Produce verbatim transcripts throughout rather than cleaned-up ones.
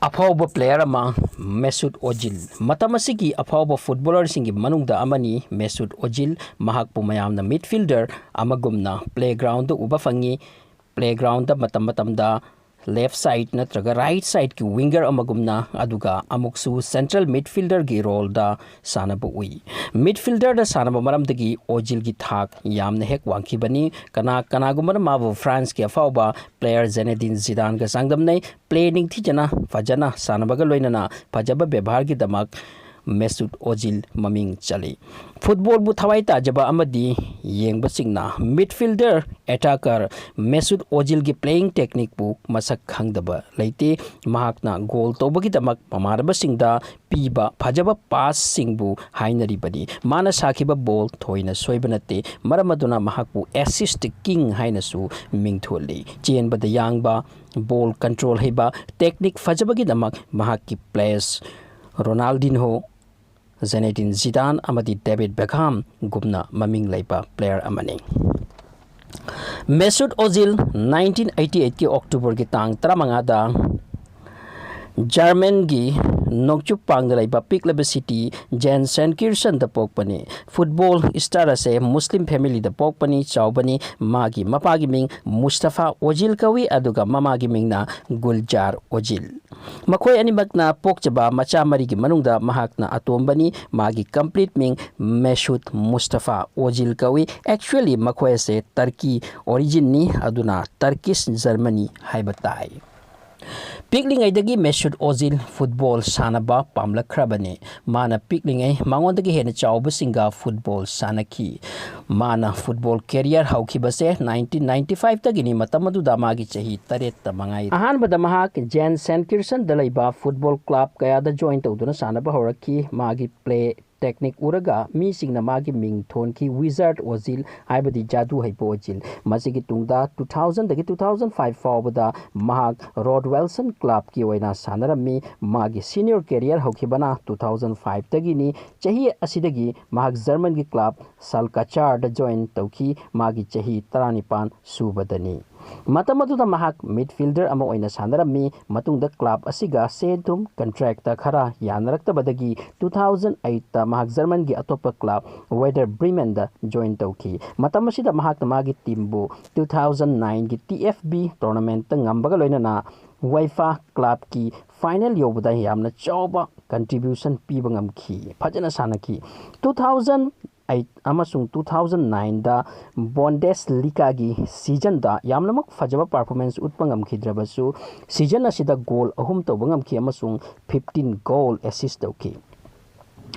ꯑꯐꯥꯎꯕ player ꯑꯃ Mesut ꯑꯣꯖꯤꯜ꯫ ꯃꯇꯝ ꯑꯁꯤꯒꯤ ꯑꯐꯥꯎꯕ footballerꯁꯤꯡꯒꯤ ꯃꯅꯨꯡꯗ ꯑꯃꯅꯤ ꯃꯦꯁꯨꯠ ꯑꯣꯖꯤꯜ꯫ ꯃꯍꯥꯛꯄꯨ ꯃꯌꯥꯝꯅ midfielder ꯑꯃꯒꯨꯝꯅ playgroundꯗ ꯎꯕ ꯐꯪꯉꯤ꯫ Playgroundꯗ ꯃꯇꯝ ꯃꯇꯝꯗ left side ꯅꯠꯇ꯭ꯔꯒ right sideꯀꯤ winger ꯑꯃꯒꯨꯝꯅ, ꯑꯗꯨꯒ ꯑꯃꯨꯛꯁꯨ central midfielderꯒꯤ roleꯗ ꯁꯥꯟꯅꯕ ꯎꯏ꯫ Midfielderꯗ ꯁꯥꯟꯅꯕ ꯃꯔꯝꯗꯒꯤ ꯑꯣꯖꯤꯜꯒꯤ ꯊꯥꯛ ꯌꯥꯝꯅ ꯍꯦꯛ ꯋꯥꯡꯈꯤꯕꯅꯤ꯫ ꯀꯅꯥ ꯀꯅꯥꯒꯨꯝꯕꯅ ꯃꯥꯕꯨ Franceꯀꯤ ꯑꯐꯥꯎꯕ player ꯖꯦꯅꯦꯗꯤꯟ ꯖꯤꯗꯥꯟꯒ ꯆꯥꯡꯗꯝꯅꯩ꯫ Play ꯅꯤꯡꯊꯤꯖꯅ ꯐꯖꯅ ꯁꯥꯟꯅꯕꯒ ꯂꯣꯏꯅꯅ ꯐꯖꯕ ꯕꯦꯕꯥꯔꯒꯤꯗꯃꯛ ꯃꯦꯁꯨꯠ ꯑꯣꯖꯤꯜ ꯃꯃꯤꯡ ꯆꯠꯂꯤ꯫ Footballꯕꯨ ꯊꯋꯥꯏ ꯇꯥꯖꯕ ꯑꯃꯗꯤ ꯌꯦꯡꯕꯁꯤꯡꯅ midfielder, attacker ꯃꯦꯁꯨꯠ ꯑꯣꯖꯤꯜꯒꯤ playing techniqueꯄꯨ ꯃꯁꯛ ꯈꯪꯗꯕ ꯂꯩꯇꯦ꯫ ꯃꯍꯥꯛꯅ goal ꯇꯧꯕꯒꯤꯗꯃꯛ ꯃꯃꯥꯟꯅꯕꯁꯤꯡꯗ ꯄꯤꯕ ꯐꯖꯕ passꯁꯤꯡꯕꯨ ꯍꯥꯏꯅꯔꯤꯕꯅꯤ꯫ ꯃꯥꯅ ꯁꯥꯈꯤꯕ ball ꯊꯣꯏꯅ ꯁꯣꯏꯕ ꯅꯠꯇꯦ꯫ ꯃꯔꯝ ꯑꯗꯨꯅ ꯃꯍꯥꯛꯄꯨ assist king ꯍꯥꯏꯅꯁꯨ ꯃꯤꯡꯊꯣꯜꯂꯤ꯫ ꯆꯦꯟꯕꯗ ꯌꯥꯡꯕ, ball control ꯍꯩꯕ, technique ꯐꯖꯕꯒꯤꯗꯃꯛ ꯃꯍꯥꯛꯀꯤ place ꯔꯣꯅꯥꯜꯗꯤꯟꯍꯣ, ꯖꯦꯅꯦꯗꯤꯟ ꯖꯤꯗꯥꯟ ꯑꯃꯗꯤ ꯗꯦꯕꯤꯗ ꯕꯦꯀꯍꯥꯝꯒꯨꯝꯅ ꯃꯃꯤꯡ ꯂꯩꯕ player ꯑꯃꯅꯤ꯫ ꯃꯦꯁꯨꯠ ꯑꯣꯖꯤꯜ nineteen eighty eightꯀꯤ Octoberꯒꯤ ꯇꯥꯡ ꯇꯔꯥꯃꯉꯥꯗ ꯖꯔꯃꯟꯒꯤ ꯅꯣꯡꯆꯨꯞ ꯄꯥꯡꯗ ꯂꯩꯕ ꯄꯤꯛꯂꯕ city ꯖꯦꯟꯁꯦꯟꯀꯤꯔꯁꯟꯗ ꯄꯣꯛꯄꯅꯤ꯫ Football star ꯑꯁꯦ ꯃꯨꯁꯂꯤꯝ familyꯗ ꯄꯣꯛꯄꯅꯤ, ꯆꯥꯎꯕꯅꯤ꯫ ꯃꯥꯒꯤ ꯃꯄꯥꯒꯤ ꯃꯤꯡ ꯃꯨꯁꯇꯐꯥ ꯑꯣꯖꯤꯜ ꯀꯧꯏ, ꯑꯗꯨꯒ ꯃꯃꯥꯒꯤ ꯃꯤꯡꯅ ꯒꯨꯜꯖꯥꯔ ꯑꯣꯖꯤꯜ꯫ ꯃꯈꯣꯏ ꯑꯅꯤꯃꯛꯅ ꯄꯣꯛꯆꯕ ꯃꯆꯥ ꯃꯔꯤꯒꯤ ꯃꯅꯨꯡꯗ ꯃꯍꯥꯛꯅ ꯑꯇꯣꯝꯕꯅꯤ꯫ ꯃꯥꯒꯤ complete ꯃꯤꯡ ꯃꯦꯁꯨꯠ ꯃꯨꯁꯇꯐꯥ ꯑꯣꯖꯤꯜ ꯀꯧꯏ꯫ Actually ꯃꯈꯣꯏ ꯑꯁꯦ ꯇꯔꯀꯤ originꯅꯤ, ꯑꯗꯨꯅ Turkish Germany ꯍꯥꯏꯕ ꯇꯥꯏ꯫ ꯄꯤꯛꯂꯤꯉꯩꯗꯒꯤ ꯃꯦꯁꯨꯠ ꯑꯣꯖꯤꯜ football ꯁꯥꯟꯅꯕ ꯄꯥꯝꯂꯛꯈ꯭ꯔꯕꯅꯤ꯫ ꯃꯥꯅ ꯄꯤꯛꯂꯤꯉꯩ ꯃꯉꯣꯟꯗꯒꯤ ꯍꯦꯟꯅ ꯆꯥꯎꯕꯁꯤꯡꯒ football ꯁꯥꯟꯅꯈꯤ꯫ ꯃꯥꯅ football career ꯍꯧꯈꯤꯕꯁꯦ nineteen ninety fiveꯇꯒꯤꯅꯤ꯫ ꯃꯇꯝ ꯑꯗꯨꯗ ꯃꯥꯒꯤ ꯆꯍꯤ ꯇꯔꯦꯠꯇ ꯃꯉꯥꯏ꯫ ꯑꯍꯥꯟꯕꯗ ꯃꯍꯥꯛ ꯖꯦꯟꯁꯦꯟꯀꯤꯔꯁꯟꯗ ꯂꯩꯕ football club ꯀꯌꯥꯗ join ꯇꯧꯗꯨꯅ ꯁꯥꯟꯅꯕ ꯍꯧꯔꯛꯈꯤ꯫ ꯃꯥꯒꯤ play technique ꯎꯔꯒ ꯃꯤꯁꯤꯡꯅ ꯃꯥꯒꯤ ꯃꯤꯡ ꯊꯣꯟꯈꯤ, Wizard ꯑꯣꯖꯤꯜ, ꯍꯥꯏꯕꯗꯤ ꯖꯥꯗꯨ ꯍꯩꯕ ꯑꯣꯖꯤꯜ꯫ ꯃꯁꯤꯒꯤ ꯇꯨꯡꯗ two thousandꯗꯒꯤ two thousand five ꯐꯥꯎꯕꯗ ꯃꯍꯥꯛ Road Wilson clubꯀꯤ ꯑꯣꯏꯅ ꯁꯥꯟꯅꯔꯝꯃꯤ꯫ ꯃꯥꯒꯤ senior career ꯍꯧꯈꯤꯕꯅ two thousand fiveꯇꯒꯤꯅꯤ꯫ ꯆꯍꯤ ꯑꯁꯤꯗꯒꯤ ꯃꯍꯥꯛ ꯖꯔꯃꯟꯒꯤ club ꯁꯥꯜꯀꯥꯆꯥꯔꯗ join ꯇꯧꯈꯤ꯫ ꯃꯥꯒꯤ ꯆꯍꯤ ꯇꯔꯥꯅꯤꯄꯥꯟ ꯁꯨꯕꯗꯅꯤ꯫ ꯃꯇꯝ ꯑꯗꯨꯗ ꯃꯍꯥꯛ midfielder ꯑꯃ ꯑꯣꯏꯅ ꯁꯥꯟꯅꯔꯝꯃꯤ꯫ ꯃꯇꯨꯡꯗ club ꯑꯁꯤꯒ ꯁꯦꯟ ꯊꯨꯝ contract ꯈꯔ ꯌꯥꯅꯔꯛꯇꯕꯗꯒꯤ two thousand eight ꯇ ꯃꯍꯥꯛ German ꯒꯤ ꯑꯇꯣꯞꯄ club Werder Bremen ꯗ join ꯇꯧꯈꯤ꯫ ꯃꯇꯝ ꯑꯁꯤꯗ ꯃꯍꯥꯛꯅ ꯃꯥꯒꯤ team ꯕꯨ two thousand nine ꯒꯤ T F B tournament ꯇ ꯉꯝꯕꯒ ꯂꯣꯏꯅꯅ UEFA club ꯀꯤ final ꯌꯧꯕꯗ ꯌꯥꯝꯅ ꯆꯥꯎꯕ contribution ꯄꯤꯕ ꯉꯝꯈꯤ꯫ ꯐꯖꯅ ꯁꯥꯟꯅꯈꯤ꯫ Two thousand eight ꯑꯃꯁꯨꯡ two thousand nine ꯗ Bundesliga ꯒꯤ season ꯗ ꯌꯥꯝꯅꯃꯛ ꯐꯖꯕ performance ꯎꯠꯄ ꯉꯝꯈꯤꯗ꯭ꯔꯕꯁꯨ, season ꯑꯁꯤꯗ goal ꯑꯍꯨꯝ ꯇꯧꯕ ꯉꯝꯈꯤ ꯑꯃꯁꯨꯡ fifteen goal assist ꯇꯧꯈꯤ꯫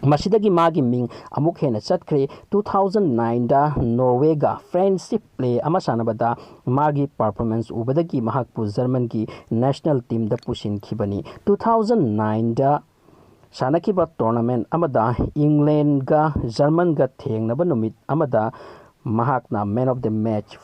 ꯃꯁꯤꯗꯒꯤ ꯃꯥꯒꯤ ꯃꯤꯡ ꯑꯃꯨꯛ ꯍꯦꯟꯅ ꯆꯠꯈ꯭ꯔꯦ꯫ Two thousand nine ꯗ Norway ꯒ friendship play ꯑꯃ ꯁꯥꯟꯅꯕꯗ ꯃꯥꯒꯤ performance ꯎꯕꯗꯒꯤ ꯃꯍꯥꯛꯄꯨ German ꯒꯤ national team ꯗ ꯄꯨꯁꯤꯟꯈꯤꯕꯅꯤ꯫ Two thousand nine ꯗ ꯁꯥꯟꯅꯈꯤꯕ tournament ꯑꯃꯗ England ꯒ German ꯒ ꯊꯦꯡꯅꯕ ꯅꯨꯃꯤꯠ ꯑꯃꯗ ꯃꯍꯥꯛꯅ man of the match꯫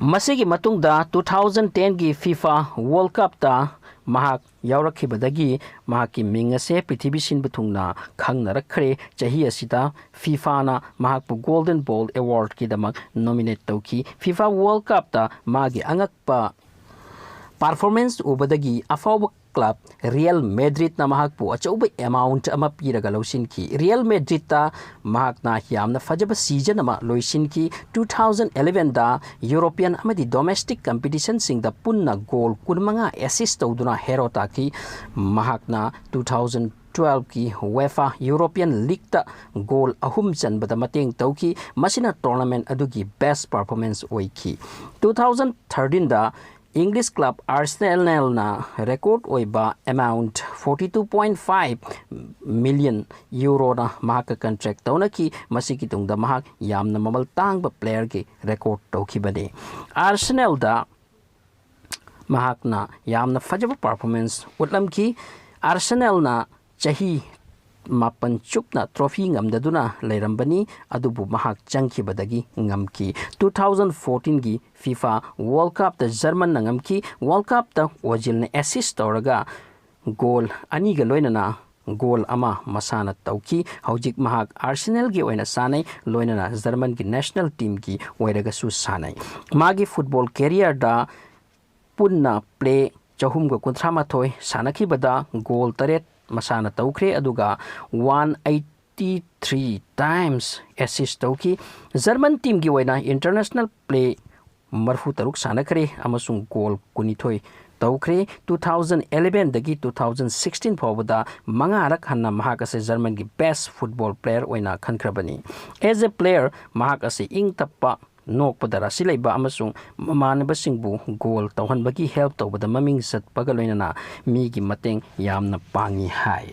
ꯃꯁꯤꯒꯤ ꯃꯇꯨꯡꯗ two thousand ten ꯒꯤ FIFA World Cup ꯇ ꯃꯍꯥꯛ ꯌꯥꯎꯔꯛꯈꯤꯕꯗꯒꯤ ꯃꯍꯥꯛꯀꯤ ꯃꯤꯡ ꯑꯁꯦ ꯄ꯭ꯔꯤꯊꯤꯕꯤ ꯁꯤꯟꯕ ꯊꯨꯡꯅ ꯈꯪꯅꯔꯛꯈ꯭ꯔꯦ꯫ ꯆꯍꯤ ꯑꯁꯤꯗ FIFA ꯅ ꯃꯍꯥꯛꯄꯨ Golden Ball Award ꯀꯤꯗꯃꯛ nominate ꯇꯧꯈꯤ꯫ FIFA World Cup ꯇ ꯃꯥꯒꯤ ꯑꯉꯛꯄ performance ꯎꯕꯗꯒꯤ ꯑꯐꯥꯎꯕ club Real Madrid ꯅ ꯃꯍꯥꯛꯄꯨ ꯑꯆꯧꯕ amount ꯑꯃ ꯄꯤꯔꯒ ꯂꯧꯁꯤꯟꯈꯤ꯫ Real Madrid ꯇ ꯃꯍꯥꯛꯅ ꯌꯥꯝꯅ ꯐꯖꯕ season ꯑꯃ ꯂꯣꯏꯁꯤꯟꯈꯤ꯫ Two thousand eleven ꯗ European ꯑꯃꯗꯤ domestic competition ꯁꯤꯡꯗ ꯄꯨꯟꯅ goal ꯀꯨꯟꯃꯉꯥ assist ꯇꯧꯗꯨꯅ hero ꯇꯥꯈꯤ꯫ ꯃꯍꯥꯛꯅ two thousand twelve ꯀꯤ UEFA European League ꯇ goal ꯑꯍꯨꯝ ꯆꯟꯕꯗ ꯃꯇꯦꯡ ꯇꯧꯈꯤ꯫ ꯃꯁꯤꯅ tournament ꯑꯗꯨꯒꯤ best performance ꯑꯣꯏꯈꯤ꯫ Two thousand thirteen ꯗ English club Arsenal ꯅ record ꯑꯣꯏꯕ amount forty two point five million euro ꯅ ꯃꯍꯥꯛꯀ contract ꯇꯧꯅꯈꯤ꯫ ꯃꯁꯤꯒꯤ ꯇꯨꯡꯗ ꯃꯍꯥꯛ ꯌꯥꯝꯅ ꯃꯃꯜ ꯇꯥꯡꯕ player ꯒꯤ record ꯇꯧꯈꯤꯕꯅꯤ꯫ Arsenal ꯗ ꯃꯍꯥꯛꯅ ꯌꯥꯝꯅ ꯐꯖꯕ performance ꯎꯠꯂꯝꯈꯤ꯫ Arsenal ꯅ ꯆꯍꯤ ꯃꯥꯄꯟ ꯆꯨꯞꯅ trophy ꯉꯝꯗꯗꯨꯅ ꯂꯩꯔꯝꯕꯅꯤ, ꯑꯗꯨꯕꯨ ꯃꯍꯥꯛ ꯆꯪꯈꯤꯕꯗꯒꯤ ꯉꯝꯈꯤ꯫ Two thousand fourteen ꯒꯤ FIFA World Cup ꯇ German ꯅ ꯉꯝꯈꯤ꯫ World Cup ꯇ Ozil ꯅ assist ꯇꯧꯔꯒ goal ꯑꯅꯤꯒ ꯂꯣꯏꯅꯅ ꯒꯣꯜ ꯑꯃ ꯃꯁꯥꯅ ꯇꯧꯈꯤ꯫ ꯍꯧꯖꯤꯛ ꯃꯍꯥꯛ ꯑꯥꯔꯁꯦꯅꯦꯜꯒꯤ ꯑꯣꯏꯅ ꯁꯥꯟꯅꯩ, ꯂꯣꯏꯅꯅ ꯖꯔꯃꯟꯒꯤ ꯅꯦꯁꯅꯦꯜ ꯇꯤꯝꯒꯤ ꯑꯣꯏꯔꯒꯁꯨ ꯁꯥꯟꯅꯩ꯫ ꯃꯥꯒꯤ ꯐꯨꯠꯕꯣꯜ ꯀꯦꯔꯤꯌꯔꯗ ꯄꯨꯟꯅ ꯄ꯭ꯂꯦ ꯆꯍꯨꯝꯒ ꯀꯨꯟꯊ꯭ꯔꯥ ꯃꯥꯊꯣꯏ ꯁꯥꯟꯅꯈꯤꯕꯗ ꯒꯣꯜ ꯇꯔꯦꯠ ꯃꯁꯥꯅ ꯇꯧꯈ꯭ꯔꯦ, ꯑꯗꯨꯒ one eighty three times assist ꯇꯧꯈꯤ꯫ ꯖꯔꯃꯟ ꯇꯤꯝꯒꯤ ꯑꯣꯏꯅ ꯏꯟꯇꯔꯅꯦꯁꯅꯦꯜ ꯄ꯭ꯂꯦ ꯃꯔꯤꯐꯨ ꯇꯔꯨꯛ ꯁꯥꯟꯅꯈ꯭ꯔꯦ ꯑꯃꯁꯨꯡ ꯒꯣꯜ ꯀꯨꯟꯅꯤꯊꯣꯏ ꯇꯧꯈ꯭ꯔꯦ꯫ ꯇꯨ ꯊꯥꯎꯖꯟ ꯑꯦꯂꯦꯚꯦꯟꯗꯒꯤ ꯇꯨ ꯊꯥꯎꯖꯟ ꯁꯤꯛꯁꯇꯤꯟ ꯐꯥꯎꯕꯗ ꯃꯉꯥꯔꯛ ꯍꯟꯅ ꯃꯍꯥꯛ ꯑꯁꯤ ꯖꯔꯃꯟꯒꯤ ꯕꯦꯁ ꯐꯨꯠꯕꯣꯜ ꯄ꯭ꯂꯦꯌꯔ ꯑꯣꯏꯅ ꯈꯟꯈ꯭ꯔꯕꯅꯤ꯫ ꯑꯦꯖ ꯑꯦ ꯄ꯭ꯂꯦꯌꯔ, ꯃꯍꯥꯛ ꯑꯁꯤ ꯏꯪ ꯇꯞꯄ, ꯅꯣꯛꯄꯗ ꯔꯥꯁꯤ ꯂꯩꯕ ꯑꯃꯁꯨꯡ ꯃꯃꯥꯟꯅꯕꯁꯤꯡꯕꯨ ꯒꯣꯜ ꯇꯧꯍꯟꯕꯒꯤ ꯍꯦꯜꯞ ꯇꯧꯕꯗ ꯃꯃꯤꯡ ꯆꯠꯄꯒ ꯂꯣꯏꯅꯅ ꯃꯤꯒꯤ ꯃꯇꯦꯡ ꯌꯥꯝꯅ ꯄꯥꯡꯉꯤ ꯍꯥꯏ꯫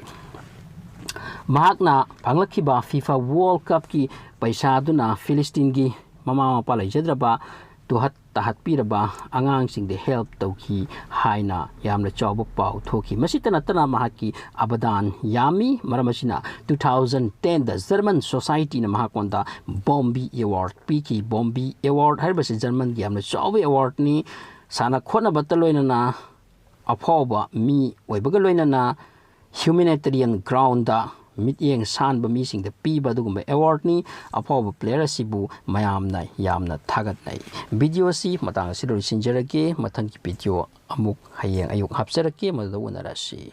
ꯃꯍꯥꯛꯅ ꯐꯪꯂꯛꯈꯤꯕ ꯐꯤꯐꯥ ꯋꯥꯔꯜ ꯀꯞꯀꯤ ꯄꯩꯁꯥ ꯑꯗꯨꯅ ꯐꯤꯂꯤꯁꯇꯤꯟꯒꯤ ꯃꯃꯥ ꯃꯄꯥ ꯂꯩꯖꯗ꯭ꯔꯕ, ꯇꯨꯍꯠ ꯇꯥꯍꯠꯄꯤꯔꯕ ꯑꯉꯥꯡꯁꯤꯡꯗ ꯍꯦꯜꯞ ꯇꯧꯈꯤ ꯍꯥꯏꯅ ꯌꯥꯝꯅ ꯆꯥꯎꯕ ꯄꯥꯎ ꯊꯣꯛꯈꯤ꯫ ꯃꯁꯤꯇ ꯅꯠꯇꯅ ꯃꯍꯥꯛꯀꯤ ꯑꯕꯗꯥꯟ ꯌꯥꯝꯃꯤ꯫ ꯃꯔꯝ ꯑꯁꯤꯅ ꯇꯨ ꯊꯥꯎꯖꯟ ꯇꯦꯟꯗ ꯖꯔꯃꯟ ꯁꯣꯁꯥꯏꯇꯤꯅ ꯃꯍꯥꯛꯉꯣꯟꯗ ꯕꯣꯝꯕꯤ ꯑꯦꯋꯥꯔꯗ ꯄꯤꯈꯤ꯫ ꯕꯣꯝꯕꯤ ꯑꯦꯋꯥꯔꯗ ꯍꯥꯏꯔꯤꯕꯁꯤ ꯖꯔꯃꯟꯒꯤ ꯌꯥꯝꯅ ꯆꯥꯎꯕ ꯑꯦꯋꯥꯔꯗꯅꯤ꯫ ꯁꯥꯟꯅ ꯈꯣꯠꯅꯕꯇ ꯂꯣꯏꯅꯅ ꯑꯐꯥꯎꯕ ꯃꯤ ꯑꯣꯏꯕꯒ ꯂꯣꯏꯅꯅ ꯍ꯭ꯌꯨꯃꯦꯅꯤꯇꯦꯔꯤꯌꯟ ꯒ꯭ꯔꯥꯎꯟꯗ ꯃꯤꯠꯌꯦꯡ ꯁꯥꯟꯕ ꯃꯤꯁꯤꯡꯗ ꯄꯤꯕ ꯑꯗꯨꯒꯨꯝꯕ ꯑꯦꯋꯥꯔꯗꯅꯤ꯫ ꯑꯐꯥꯎꯕ ꯄ꯭ꯂꯦꯌꯔ ꯑꯁꯤꯕꯨ ꯃꯌꯥꯝꯅ ꯌꯥꯝꯅ ꯊꯥꯒꯠꯅꯩ꯫ ꯚꯤꯗꯤꯑꯣ ꯑꯁꯤ ꯃꯇꯥꯡ ꯑꯁꯤꯗ ꯂꯣꯏꯁꯤꯟꯖꯔꯒꯦ꯫ ꯃꯊꯪꯒꯤ ꯚꯤꯗꯤꯑꯣ ꯑꯃꯨꯛ ꯍꯌꯦꯡ ꯑꯌꯨꯛ ꯍꯥꯞꯆꯔꯛꯀꯦ꯫ ꯃꯗꯨꯗ ꯎꯅꯔꯁꯤ꯫